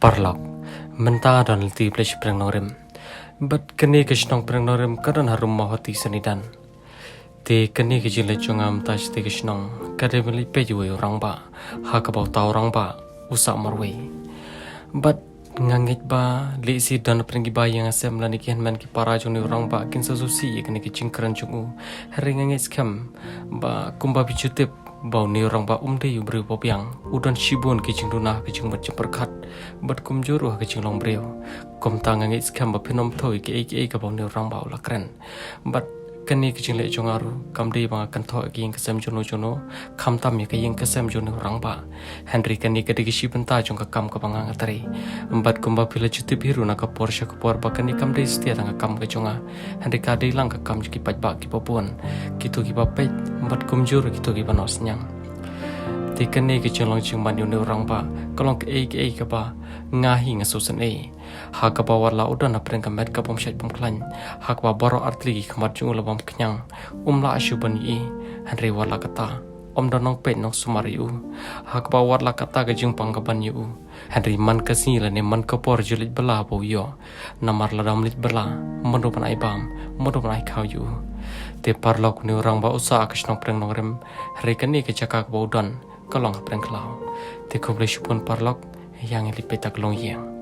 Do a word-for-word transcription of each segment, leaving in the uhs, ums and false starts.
Paralok, mynta don lynti Blei Prengnongrim. Bad kane ka shnong Prengnongrim ka don harum Mawhati Sanidan. Te kane ka jingleh jong nga mynta shatei ka shnong ka dei ban leit peit uwei u rangbah, ha kaba uta u rangbah u sah marwei. Bad nga ngeit ba lehse don pyrshah ki ba ïa nga sem lane ki hynmen ki para jong une u rangbah kin sa sngewsih ïa kane ka jingkren jong u. Hynrei nga ngeit skhem ba kumba phi ju tip ba une u rangbah um dei u briew ba biang, u don shibun ki jingduna, ki jingmut jingpyrkhat. Bad kumjuh ruh ha ka jinglong briew. Kumta nga ngeit skhem ba phin ym thew ïa kiei kiei kaba une u rangbah u la kren. Bad kane ka jingleh jong nga ruh kam dei ba nga kynthoh ïa ka ïing ka sem jong no jong no, khamtam ïa ka ïing ka sem jong une u rangbah. Hynrei kane ka dei ka shi bynta jong ka kam kaba nga nga trei. Bad kumba phi la ju tip hi ruh na ka por sha ka por ba kane kam dei satia tang ka kam ka jong nga. Hynrei ka dei lang ka kam jong ki paidbah kiba bun, kito kiba peit, bad kumjuh ruh kito kiba nosynñiang. Te kane ka jinglong jingman ïa une u rangbah ka long kaei kaei kaba nga hi nga sngewsynei. Ha kaba wat la u don hapdeng ka met ka bym shait bym khlaiñ, ha kaba baroh artylli ki khmat jong u la bam khñiang, um lah shuh ban ïohi. Hynrei wat la kata, ym don nongpeit nongsumar ïa u. Ha kaba wat la kata ka jingpang ka ban ïa u. Hynrei man ka sngi lane man ka por ju leit bylla ba u ïoh. Namar lada ym leit bylla, mano ban ai bam, mano ban ai khaw ïa u. Te paralok, une u rangbah u sah ha ka shnong Prengnongrim. Hynrei kane ka jaka kaba u don ka long ha Prengkhlaw. Te khublei shibun paralok, ïa ngi leit peit ha ka longïing.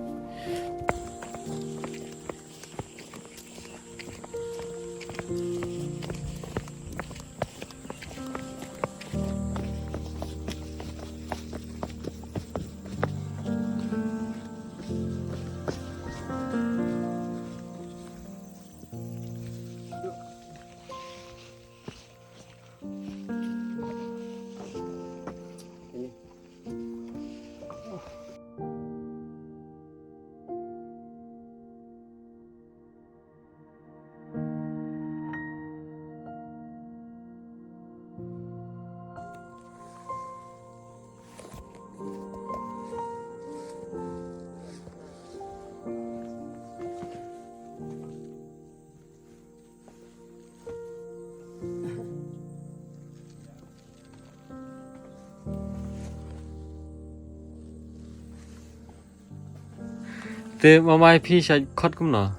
Te mamai phi shait khot kumno?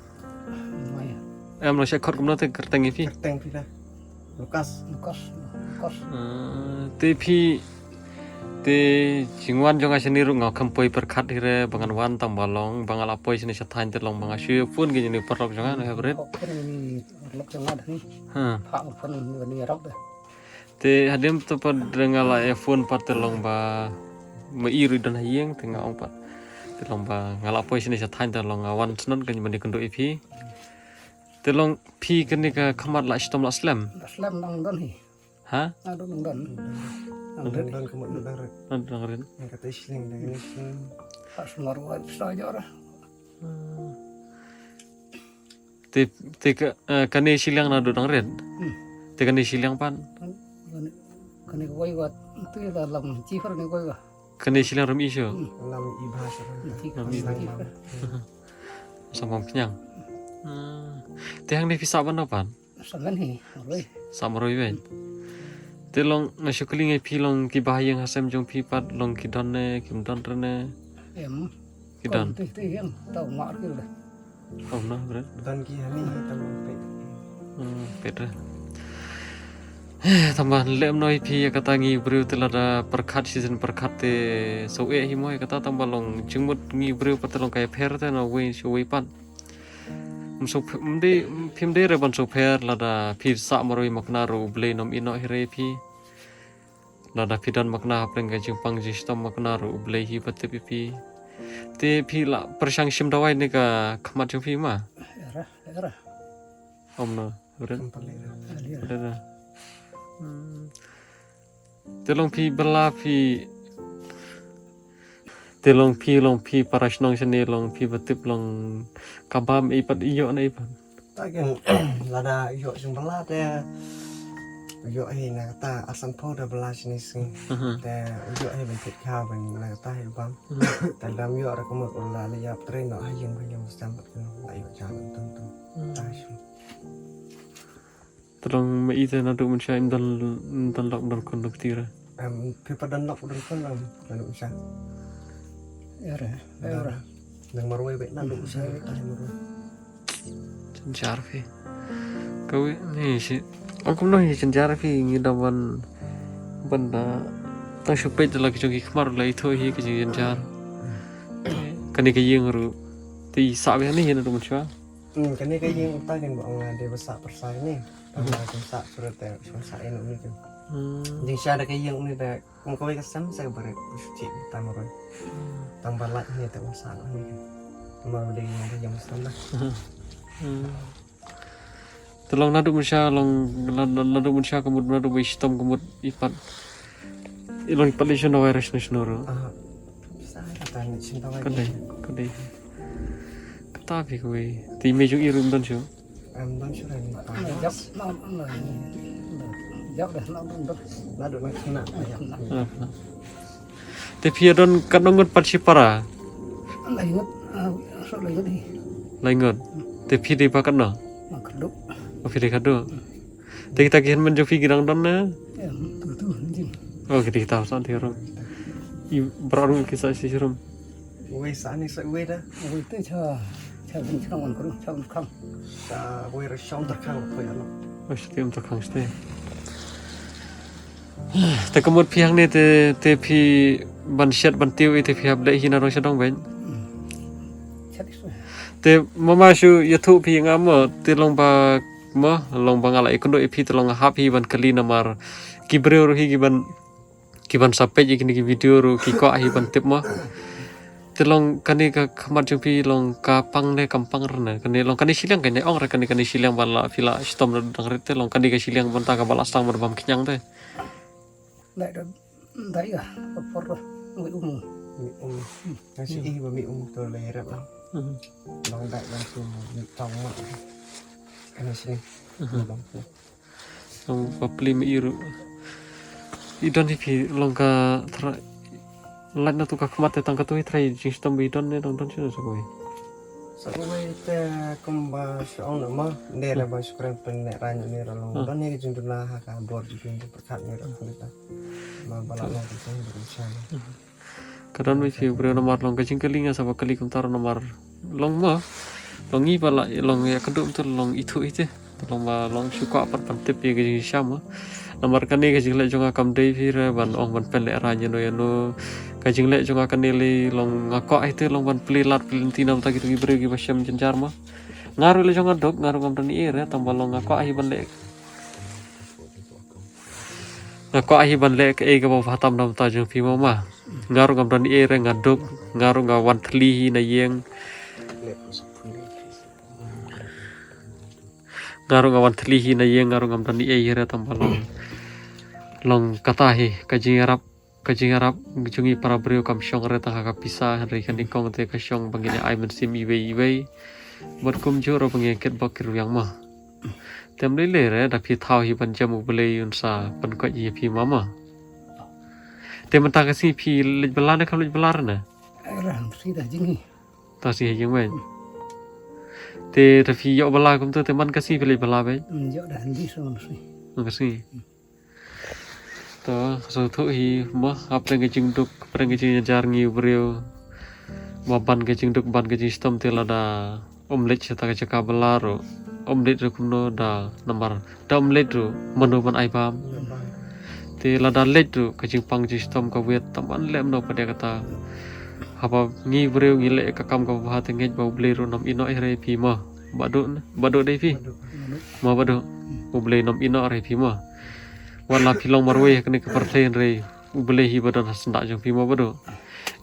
Mamai. Em, lo shait khot kumno te kyrteng ïa phi? Kyrteng phi da. Lukas. Lukas. Lukas. Ah, te phi, te jingwan jong nga shane ruh nga khlem poi pyrkhat hi re ba ngan wan tang ba long ba nga la poi shane sha thaiñ te long ba nga shu phone ki jingïaroh paralok jong nga, no, hapdeng. Oh, phone ni paralok jong nga da ni. Ha. Pha phone ni, ni rap da. Te hadien to pat nga la ïa phone pat te long ba ma i ruh don ha ïing te nga ong pat. Te long ba nga la poi shane sha thaiñ te long nga wan shnong kan mane kynduh ïa phi. Te long phi kane ka khmat la shitom la slem? La slem nang don hi. Ha? Nang don, nang don. Nang don, don ka mut nang don. Nang don rit. Nang kata shilling, nang shilling. Pas mor wa sa jor. Hmm. Te, te ka, eh, kane shiliang naduh dang rit. Hmm. Te kane shiliang pan. Kan, kan, kane kawei wat, tu ïa lam chief kane kawei wat. Kane shiliang ram i shu. Hmm. Lam i bha shu. Hmm, chief, lam i chief. Sa bam khñiang. Hmm. Te hangne phi sah ban da pan. Sa ngan hi, roi. Sa maroi wei. Te long nga shu kylli ngi phi long ki ba ïing ha sem jong phi pat long ki don ne, kim don re ne. Em. Ki don. Te, te ïing, tau mar ki le. Ong na, Brad. Don ki hani hi tam peit. Hmm, peit re. Eh, tang ba lem noi phi ïa kata ngi briew te lada pyrkhat season pyrkhat te so eh hi mo ïa kata tang ba long jingmut ngi briew pat te long kai pher te na wei shu wei pat. Ym so ph-, ym dei, phim dei re ban so pher lada phi sah maroi makna ruh U Blei nym ïehnoh hi re phi. Lada phi don makna hapdeng ka jingpang jingshitom makna ruh U Blei hi ba tip ïa phi. Te phi la pyrshang shim dawai ne ka khmat jong phi ma? Era, era. Om no, Brad? Kam pale era. Era. Hmm. Te long phi bylla phi. Te long phi, long phi para shnong shane long phi ba tip long ka bam i pat ïoh na i pat. Ta ken lada ïoh jong bylla te ïoh hi na kata ar san phew da bylla shane sngi. Mhm. Te ïoh hi ban phet kha ban na kata hi bam. Mhm. Te dam ïoh ra ka mut u la la ïap train no ha ïing ba ïing stam pat ken la ïoh jam tum tum. Mhm. Ta shu. Te long ma i te naduh mynshuwa im don, im don lok don khun don kti re. Em, phi pat don lok don khun em, naduh mynshuwa. Era, era. Nang marwei bek na lu sa bek tai marwei. Jynjar phi. Kawei ni shi. Ong kumno hi jynjar phi ngi da ban ban da tang shu peit da la ki jong ki khmar la ithuh hi ki jynjar. Kane ka ïing ruh. Te i sah bha ni hi na ruh mynshwa. Hmm, kane ka ïing uta kan ba ong la dei ba sah pyrsa ni. Tang ba kan sah surat te kan sah ïing ni kan. Hmm. Jingshisha da ka ïing ni da kum kawei ka sem sa ka barit u shu chih tang marwei. Tang ba lait ni te un sah ni kan. Marwei dei ïing da ïing sem da. Hmm. Te long naduh mynshwa long naduh mynshwa ka mut naduh ba i shitom ka mut i pat. I long i pat leit shon dawai ra shano shano ruh. Ah. Sa kata ni shin dawai. Ka dei, ka dei. Kata phi kawei. Te i mei jong i ruh ym don shuh. Em don shuh ra ni. Jap na na. Jap dah na don. Naduh na kena. Ah, ah. Te phi don katno ngut pat shipara? Lai ngut, ah, so lai ngut hi. Lai ngut. Te phi dei ba katno? Ma kadu. Oh, phi dei kadu. Te kita ki hynmen jong phi ki dang don na? Em, tu tu jing. Oh, kita kita sa ti rum. I bra rum ki sa shi rum. Wei sa ni sa wei da. Wei te cha cha bin khang wan kru cha bin khang. Sa wei ra shong ter khang ko ya lo. Oh, shi ti um ter khang ste. Te ka mut phi hangne te, te phi ban shet ban tiew i te phi hap leh hi na rong sha dong beiñ. Te mama shu ïathuh phi nga mo te long ba mo long ba nga la ïakynduh ïa phi te long hap hi ban kylli namar ki briew ruh hi ki ban ki ban sa peit ïa kine ki video ruh ki kwah hi ban tip mo. Te long kane ka khmat jong phi long ka pang ne kam pang re ne kane long kane shiliang kane ong re kane kane shiliang ban la phi la shitom da dang rit te long kane ka shiliang ban ta ka ba la sdang ban bam khñiang te. Dai da dai ga ka por da mi um. Mi um. Nasi i ba mi um to le rep. Long dai ban tu mi tong ma. Kane sini. Long. Long ba pli ma i ruh. I don hi phi long ka thra. Lait na tu ka khmat te tang ka tu hi thra i jingshitom ba i don ne dang don shuh sa kawei. Sa kawei te kumba shu ong na ma. Nde re ba shu kren pynlehrain ne ra long. Don hi ka jingduna ha ka bor jingpyrkhat ne ra khlita. Ma ba la long ka jingduna. Ka don wei phi u briew namar long ka jingkylli nga sa ba kylli kumta ruh namar long ma long ngi ba la long ïa ka dum tu long ithuh ite long ba long shu kwah pat ban tip ïa ka jingshisha ma. Namar kane ka jingleh jong nga kam dei phi re ban ong ban pynlehrain ïano ïano. Ka jingleh jong nga kane lei long nga kwah ite long ban plie lad plie lynti na bynta kito ki briew kiba shem jynjar ma. Nga ruh lei jong nga duk nga ruh ngam don ei re tang ba long nga kwah hi ban leh Nga kwah hi ban leh kaei kaba bha tam na bynta jong phi mama. Nga ruh ngam don ei re nga duk, nga ruh nga wan thli hi na ïing. Nga ruh nga wan thli hi na ïing, nga ruh ngam don ei hi re tang ba long. Long kata hi ka jingïarap Ka jingïarap jong ngi para briew kam shong re tang ha ka pisa hynrei ka nyngkong te ka shong ba ngin ïa ai mynsiem iwei iwei. Bad kumjuh ruh ba ngin ïa kit bok kit rwiang ma. Te ym lei lei re da phi thaw hi ban jem U Blei un sa pynkoit ïa phi mama. Te mynta ka sngi phi leit bylla ne kam leit bylla re ne? Ai ra, shisha jing hi. Ta shisha jing beit. Te da phi ïoh bylla kumta te man ka sngi phi leit bylla beit? Hmm, ïoh da hynrei sa man ka sngi. Man ka sngi. To, ka sngewthuh hi mo, hapdeng ka jingduk, hapdeng ka jingjar ngi u briew. Ba ban ka jingduk, ban ka jingshitom te lada ym leit sha ta ka jaka bylla ruh. Ym leit ruh kumno da namar. Da ym leit ruh, mano ban ai bam. Te lada leit ruh, ka jingpang jingshitom ka wet, tam ban leh mano pat ïa kata. Haba ngi briew ngi leh ka kam kaba bha te ngeit ba U Blei ruh nam ïehnoh ïa re phi mo. Ba duk, ba duk dei phi. Mo ba duk. U Blei nam ïehnoh re phi mo. Wat la phi long marwei ha kane ka pyrthei hynrei U Blei hi ba don ha syndah jong phi mo ba duk.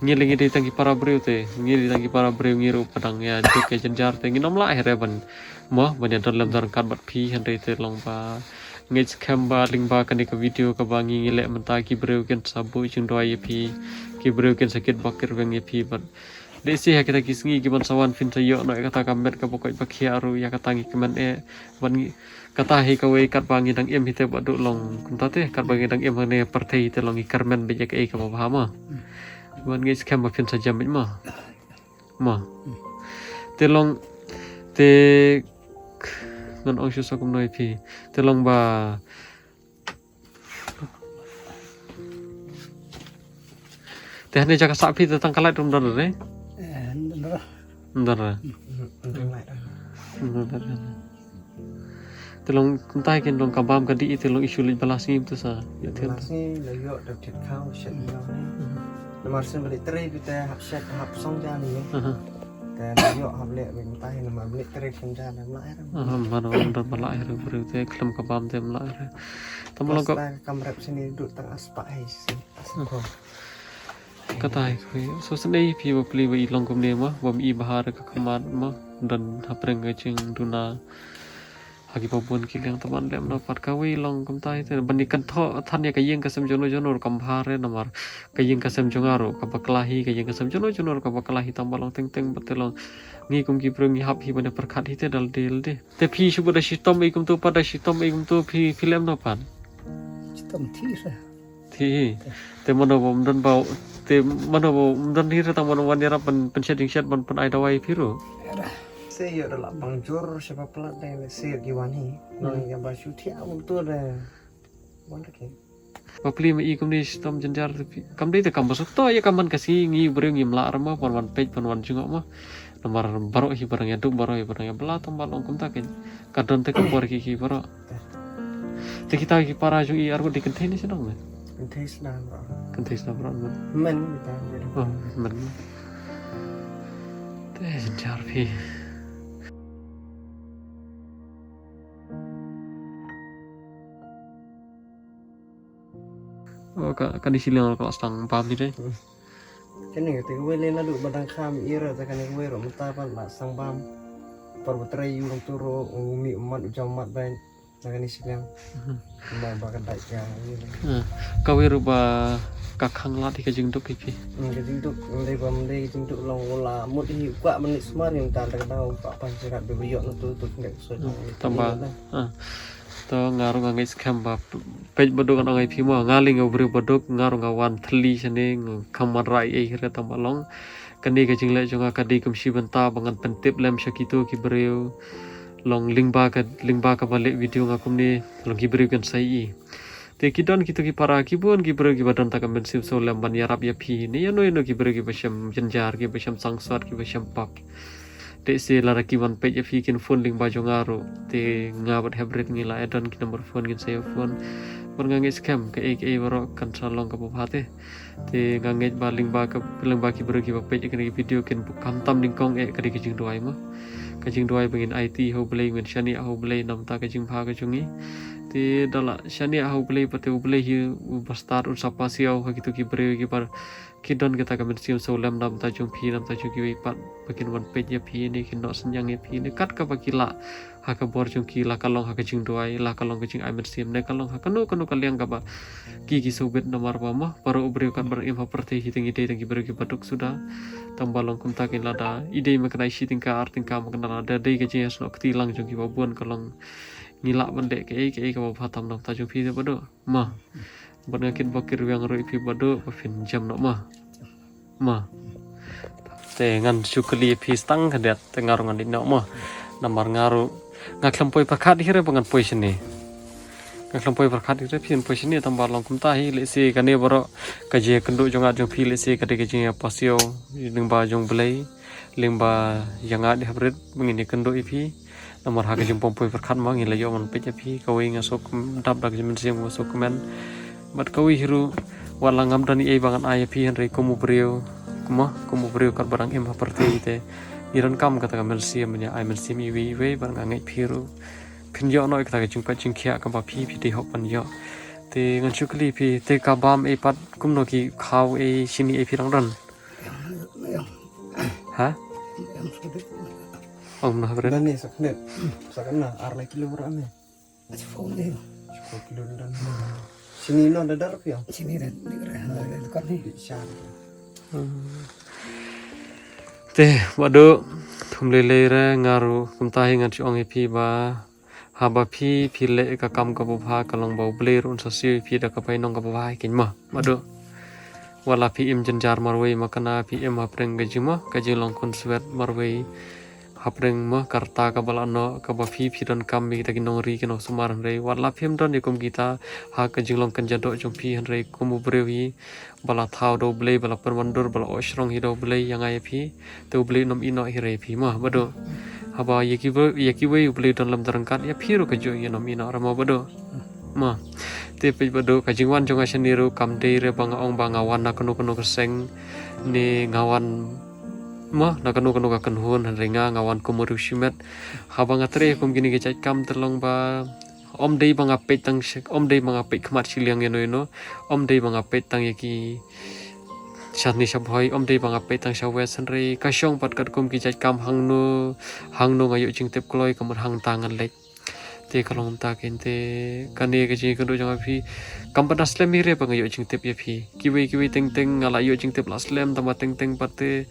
Ngi lei ngi dei tang ki para briew te, ngi dei tang ki para briew ngi ruh pat dang ïa duk ïa jynjar te ngin ym lah hi re ban mo ban ïa don lem don ryngkat bad phi hynrei te long ba ngeit skhem ba lyngba kane ka video kaba ngi ngi leh mynta ki briew kin sa buh jingduwai ïa phi, ki briew kin sa kit bok kit rwiang ïa phi bad Dei shi ha kita ki sngi ki ban sa wan phin sa ïoh noh ïa kata ka met kaba koit ba khiah ruh ïa kata ngi kmen eh. Ban ngi kata hi kawei katba ngi dang im hi te ba duh long kumta te katba ngi dang im ha ne pyrthei hi te long ngi kyrmen beit ïa kaei kaba bha ma. Ban ngi skhem ba phin sa jam beit ma. Ma. Te long te ngan ong shu sa kumno ïa phi. Te long ba Te hane jaka sah phi te tang ka light room don re? Eh, don re. Ndar. Te long kumta kin long ka bam ka dih te long issue leh ba la sngi tu sa. Ya te. Ba la sngi la ïoh da thied khaw shet ïoh ni. Namar shen ba leh trei bita hap shet hap song ja ni. Te la ïoh hap leh bita hi namar leh trei shen ja na la. Aha, man wan da ba la ai re briew te khlem ka bam te la ai re. Tam long ka kam rep sini dut tang aspa hai si. Aspa. Kata hi khui. So sdei phi ba pli ba i long kumne ma, ba i bha re ka khmat ma, don hapdeng ka jingduna. Ha ki ba bun ki liang taban lem na pat kawei long kumta hi te. Ban i kynthoh than ïa ka ïing ka sem jono jono kam bha re namar ka ïing ka sem jong nga ruh ka bakla hi, ka ïing ka sem jono jono ka bakla hi tang ba long teng teng ba te long. Ngi kum ki briew ngi hap hi ban ïa pyrkhat hi te dal dal de. Te phi shu ba da shitom ei kumto pat da shitom ei kumto phi phi lem na pat. Shitom thi sa. Thi hi. Te mano ba ym don ba te mano ba ym don hi re tang mano wan ïarap ban pynshet jingshet ban pyn-ai dawai phi ruh. Te ïoh da la pang jur sha ba plat de le sir ki wan hi. No ïa ba shu thiah kumto de. Wan de ki. Ba pli ma i kumne shitom jynjar te phi. Kam dei te kam ba suk to ïa ka man ka sngi ngi briew ngim lah re ma ban wan peit ban wan jngoh ma. Namar baroh hi ba dang ïa duk baroh hi ba dang ïa bla tang ba long kumta kein. Ka don te ka por ki ki baroh. Te kita ki para jong i arngut di kynthei ne shnong ne? Kynthei shnong baroh. Kynthei shnong baroh ne? Men kita. Oh, men. Te jynjar phi. Oh, ka, kane shiliang ka la sdang bam hi de. Kane ka te kawei lei naduh ba dang kham ïa ra te kane kawei ruh mynta pat la sdang bam. Por ba trei ïa u nongtuh ruh u mih u mat u jam mat bad na kane shiliang. Ba ba ka dait ka ïa. Kawei ruh ba ka khang lad hi ka jingduk hi phi. Ka jingduk ndei ba ndei ka jingduk long u la mut hi u kwah ban leit sumar ïa mynta da ka dau u kwah pan jirat ba ïoh na tu tu kane ka soi. Tang ba. To nga ruh nga ngeit skhem ba peit ba duk ngan ong ïa phi mo nga lei nga u briew ba duk nga ruh nga wan thylli shane nga kham wanrah ei ei hi re tang ba long kane ka jingleh jong nga ka dei kum shi bynta ba ngan pyntip lem sha kito ki briew long lyngba ka lyngba kaba leh video nga kumne long ki briew kin sa ïohi. Te ki don kito ki para ki bun ki briew kiba don ta ka mynsiem sawlem ban ïarap ïa phi ne ïano ïano ki briew kiba shem jynjar kiba shem sangsot kiba shem pap. Te se lada ki wan peit ïa phi kin phone lyngba jong nga ruh. Te nga bad Hebrit ngi la ïa don ki number phone ngin sa ïa phone. Bad nga ngeit skhem kaei kaei baroh kan sa long kaba bha te. Te nga ngeit ba lyngba ka lyngba ki briew kiba peit ïa kane ka video kin buh khamtam nyngkong eh ka dei ka jingduwai mo. Ka jingduwai ba ngin aiti ha U Blei ngin shaniah ha U Blei namar ka jingbha ka jong ngi. Te da la shaniah ha U Blei pat te U Blei hi uba stad un sa pasiaw ha kito ki briew kiba ki don kita ka mynsiem sawlem namar jong phi namar jong kiwei pat ba kin wan peit ïa phi ne kin noh synñiang ïa phi ne kat kaba ki lah ha ka bor jong ki la ka long ha ka jingduwai la ka long ka jingai mynsiem ne ka long ha kano kano ka liang kaba ki ki sngewbit namar ba mo baroh u briew kat baroh im ha pyrthei hi te ngi dei tang ki briew kiba duk suda. Tang ba long kumta kin lada i dei ma kane shi tyngka ar tyngka ma kane lada dei ka jingïasnoh kti lang jong kiba bun ka long ngi lah ban leh kaei kaei kaba bha tam namar jong phi te ba duk. Ma. Bad nga kit ba kit rwiang ruh ïa phi ba duk ba phin jem noh ma. Ma. Te ngan shu kylli ïa phi stang khyndiat te nga ruh ngan leit noh ma. Namar nga ruh nga khlem poi pyrkhat hi re ba ngan poi shane. Nga khlem poi pyrkhat hi re phin poi shane tang ba long kumta hi lehse kane baroh ka jingïakynduh jong nga jong phi lehse ka dei ka jingïapasiaw lyngba jong Blei lyngba ïa nga Hebrit ba ngin ïakynduh ïa phi. Namar ha ka jingpom poi pyrkhat ma ngi la ïoh ban peit ïa phi kawei nga suk dap da ka jingmynsiem nga suk kmen. Bad kawei hi ruh wat la ngam don ei ba ngan ai ïa phi hynrei kum u briew. Kum u briew kat ba dang im ha pyrthei te ngi donkam kata ka mynsiem ban ïa ai mynsiem iwei iwei bad nga ngeit phi ruh phin ïoh noh ïa kata ka jingpait jingkhiah kaba phi phi dei hok ban ïoh. Te ngan shu kylli phi te ka bam ei pat kumno ki khaw ei shini ei phi dang don. Ha? Ong noh Hebrit. Nani saknet. Sakna ar lai kilo ram ni. Sepuluh kilo. Sepuluh kilo dan. Sini no dadar phi. Sini dan ni kira. Dekat ni. Di shar. Te badu thum lei lei re nga ruh kumta hi ngan shu ong ïa phi ba haba phi phi leh ka kam kaba bha ka long ba U Blei ruh un sa siew ïa phi da ka bainong kaba bha hi kein ma. Badu wat la phi im jynjar marwei ma kane phi im hapdeng ka jingma ka jinglong khunswet marwei. hapdeng ma ka rta kaba la noh, kaba phi phi donkam ïa kita ki nongri ki nongsumar, hynrei wat la phim don ïa kum kita ha ka jinglong kynja doh jong phi, hynrei kum u briew hi ba la thaw da U Blei, ba la pynwandur, ba la ong shrong hi da U Blei ïa nga ïa phi, te U Blei un ym ïehnoh hi re ïa phi ma, Bah Duh. Haba ïa kiwei, ïa kiwei U Blei u don lem ryngkat, ïa phi ruh kajuh un ym ïehnoh re ma, Bah Duh. Ma. Te peit Bah Duh, ka jingwan jong nga shane ruh kam dei re ba nga ong ba nga wan na kano kano ka seng, ne nga wan ma na kano kano ka kynhun, hynrei nga, nga wan kum u riewshimet. Haba nga trei kum kine ki jait kam te long ba ym dei ba nga peit tang shi-, ym dei ba nga peit khmat shiliang ïano ïano, ym dei ba nga peit tang ïa ki shane sha Bhoi, ym dei ba nga peit tang sha West, hynrei ka shong pat katkum ki jait kam, hangno hangno nga ïoh jingtip kloi, ka mut hangta ngan leit. Te ka long kumta kein, te kane ka jingïakynduh jong nga ïa phi kam pat da slem hi re ba nga ïoh jingtip ïa phi. Kiwei kiwei teng teng nga la ïoh jingtip la slem, tangba teng teng pat te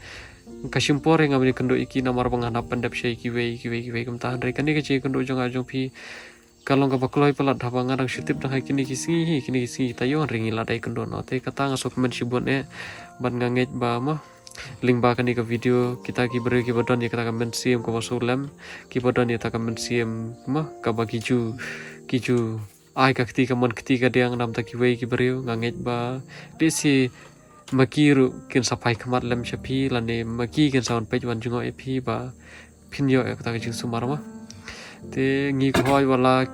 ka shim por ïa nga ban ïakynduh ïa ki, namar ba nga hap pyndep sha kiwei kiwei kiwei kumta, hynrei kane ka jingïakynduh jong nga jong phi ka long kaba kloi palat, haba nga dang shu tip dang ha kine ki sngi hi, kine ki sngi taïew, hynrei ngi la dei ïakynduh noh. Te kata nga sngewkmen shibun eh, bad nga ngeit ba ma lyngba kane ka video, kita ki briew kiba don ïa kata ka mynsiem kaba shu lem, kiba don ïa kata ka mynsiem ma kaba ki ju, ki ju ai ka kti kamon kti kadiang na bynta kiwei ki briew, nga ngeit ba lehse ma ki ruh kin sa phai khmat lem sha phi, lane ma ki kin sa wan peit wan jngoh ïa phi ba phin ïoh ïa kata ka jingsumar ma. Te ngi ko hoi wala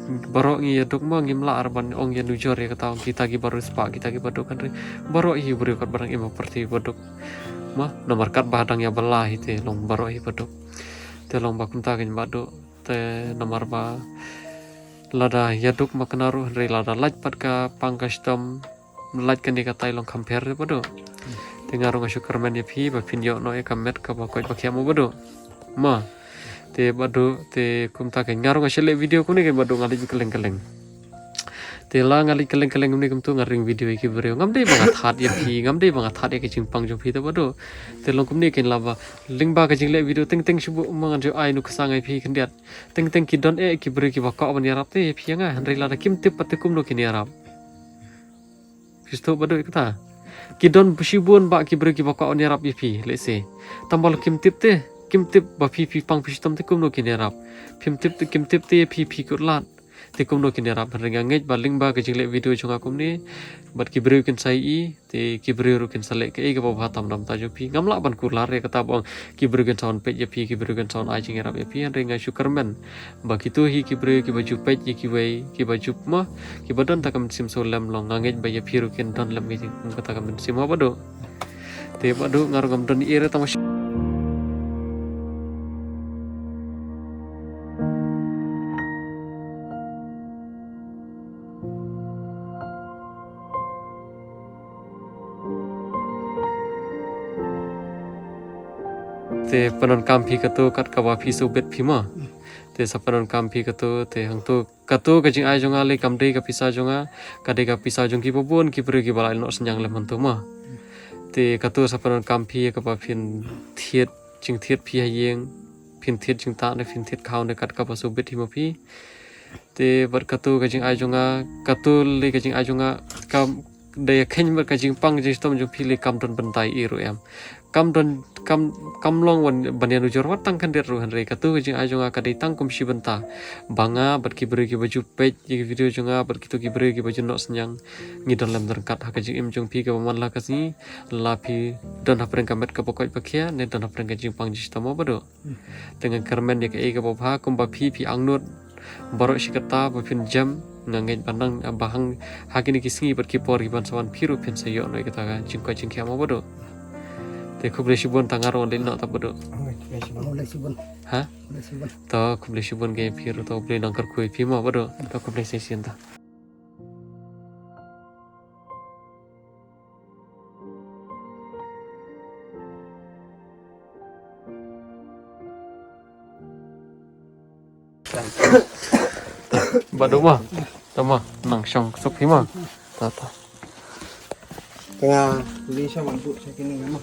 baroh ngi ïaduk ma, ngim lah ar ban ong ïa nujor ïa kata, ong kita kiba riewspah, kita kiba duk, hynrei baroh hi u briew katba dang im ha pyrthei ba duk ma, namar katba dang ïa bylla hi te long baroh hi ba duk. Te long ba kumta kein Bah Duh, te namar ba lada ïaduk ma kane ruh, hynrei lada lait pat ka pang ka shitom, lait kane katai long kham pher re Bah Duh. Te nga ruh nga shu kyrmen ïa phi ba phin ïoh noh ïa ka met kaba koit ba khiah mo Bah Duh. Ma. Te Bah Duh, te kumta kein nga ruh nga shu leh video kumne kein Bah Duh, nga leit kylleng kylleng. Te la nga leit kylleng kylleng kumne kumtu nga ring video ïa ki briew. Ngam dei ba nga that ïa phi, ngam dei ba nga that ïa ka jingpang jong phi te Bah Duh. Te long kumne kein, la ba lyngba ka jingleh video teng teng shu buh ma ngan ju ai nuksa ïa phi khyndiat. Teng teng ki don eh ki briew kiba kwah ban ïarap te ïa phi ïa nga, hynrei lada kim tip pat te kumno kin ïarap. Phi sngewthuh Bah Duh ïa kata? Ki don shibun bah ki briew kiba kwah ban ïarap ïa phi, lehse. Tangba lada kim tip te, kim tip ba phi phi pang phi shitom te kumno kin ïarap. Phim tip te, kim tip te ïa phi phi kut lad, te kumno kin ïarap. Hynrei nga ngeit ba lyngba ka jingleh video jong nga kumne, bad ki briew kin sa ïohi, te ki briew ruh kin sa leh kaei kaba bha tam na bynta jong phi. Ngam lah ban kular ïa kata ba ong ki briew kin sa wan peit ïa phi, ki briew kin sa wan ai jingïarap ïa phi, hynrei nga shu kyrmen ba kito hi ki briew kiba ju peit ïa kiwei, kiba ju ma, kiba don ta ka mynsiem sngewlem long, nga ngeit ba ïa phi ruh kin don lem ïa kum kata ka mynsiem, ha Bah Duh. Te Bah Duh, nga ruh ngam don ei ei re tang ba te pyndonkam phi kato kat kaba phi sngewbit phi ma. Te sa pyndonkam phi kato, te hangto kato ka jingai jong nga lei kam dei ka pisa jong nga, ka dei ka pisa jong kiba bun ki briew kiba la ïehnoh synñiang lem hangto ma. Te kato sa pyndonkam phi kaba phin thied jingthied phi ha ïing, phin thied jingtah ne phin thied khaw ne kat kaba sngewbit hi ma phi. Te bad kato ka jingai jong nga, kato lei ka jingai jong nga, ka dei ka kheiñ bad ka jingpang jingshitom jong phi lei kam don bynta ei ei ruh em. Kam don, kam, kam long wan ban ïanujor wat tang khyndiat ruh, hynrei kato ka jingai jong nga ka dei tang kum shi bynta ba nga bad ki briew kiba ju peit ïa ki video jong nga bad kito ki briew kiba ju noh synñiang, ngi don lem ryngkat ha ka jingim jong phi kaba man la ka sngi, la phi don hapdeng ka met kaba koit ba khiah ne don hapdeng ka jingpang jingshitom, ha Bah Duh. Te nga kyrmen ïa kaei kaba bha kumba phi phi angnud baroh shi katta ba phin jem, nga ngeit ba nang ba hang ha kine ki sngi bad ki por kiban sa wan phi ruh phin sa ïoh noh ïa kata ka jingkoit jingkhiah, ma Bah Duh. Te khublei shibun, tang nga ruh ngan leit noh ta Bah Duh. Khublei shibun. Khublei shibun. Ha? Khublei shibun. To khublei shibun ïa phi ruh, to U Blei un nang kyrkhu ïa phi ma Bah Duh. To khublei sa shisien ta. Bah Duh ma. Ta ma, nang shong suk hi ma. Ta ta. Te nga leit sha Bah Duh sha kine ma.